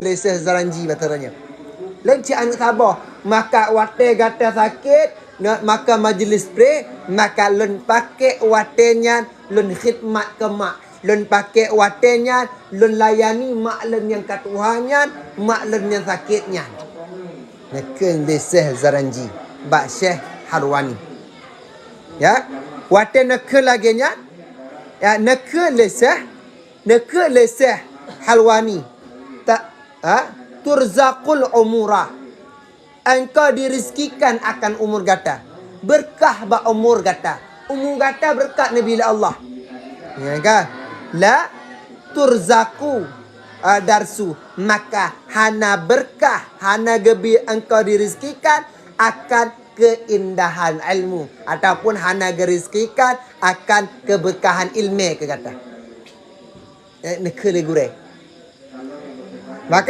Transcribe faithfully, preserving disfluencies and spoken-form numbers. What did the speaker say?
lé Syekh Zaranji bak teuranya. Lôn cit aneuk saboh, maka watée gata sakét, na-, maka majlis pre, maka lôn paké watée nyan lôn khidmat keu mak. Lôn paké watée nyan lôn layani mak lôn nyang ka tuha nyan, mak lôn nyang sakét nyan. Neukheun lé Syekh Zaranji bak Syekh Harwani. Ya, watée neukheun lagée nyan, ya, neukheun lé Syekh, neukheun lé Syekh Harwani. Ta-, ha? Turzaqul umura. Engkau dirizkikan akan umur gata. Berkah bak umur gata. Umur gata berkat neubi lé Allah. Ya kan? La turzaqu, ah, darsu. Maka hana berkah, hana geubri engkau dirizkikan akan keindahan ilmu, ataupun hana geurizkikan akan keberkahan ilmu keu gata. Eh, neukheun lé gurée. Maka